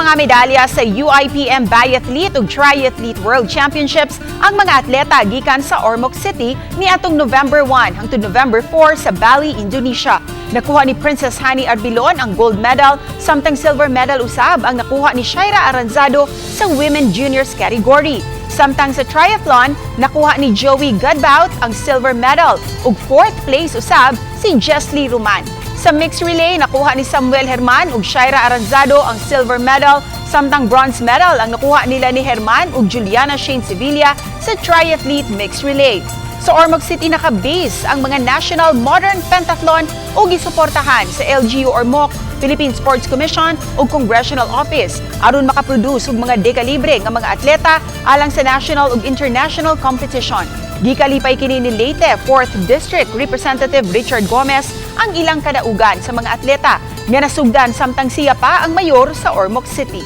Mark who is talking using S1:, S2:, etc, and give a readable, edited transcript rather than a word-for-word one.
S1: Mga medalya sa UIPM Biathlete ug Triathlete World Championships ang mga atleta gikan sa Ormoc City niadtong November 1 hangtod November 4 sa Bali, Indonesia. Nakuha ni Princess Hani Arbilon ang gold medal, samtang silver medal usab ang nakuha ni Shaira Aranzado sa Women Juniors category. Samtang sa triathlon, nakuha ni Joey Godbout ang silver medal ug fourth place usab si Jesly Roman. Sa mixed relay, nakuha ni Samuel Herman ug Shaira Aranzado ang silver medal, samtang bronze medal ang nakuha nila ni Herman ug Juliana Shane Sevilla sa triathlete mixed relay. Sa Ormoc City naka-base ang mga National Modern Pentathlon ug gisuportahan sa LGU Ormoc, Philippine Sports Commission ug Congressional Office aron makaproduce og mga dekalibre nga mga atleta alang sa national ug international competition. Gikalipay kini ni Leyte 4th District Representative Richard Gomez ang ilang kadaugan sa mga atleta nga nasugdan samtang siya pa ang mayor sa Ormoc City.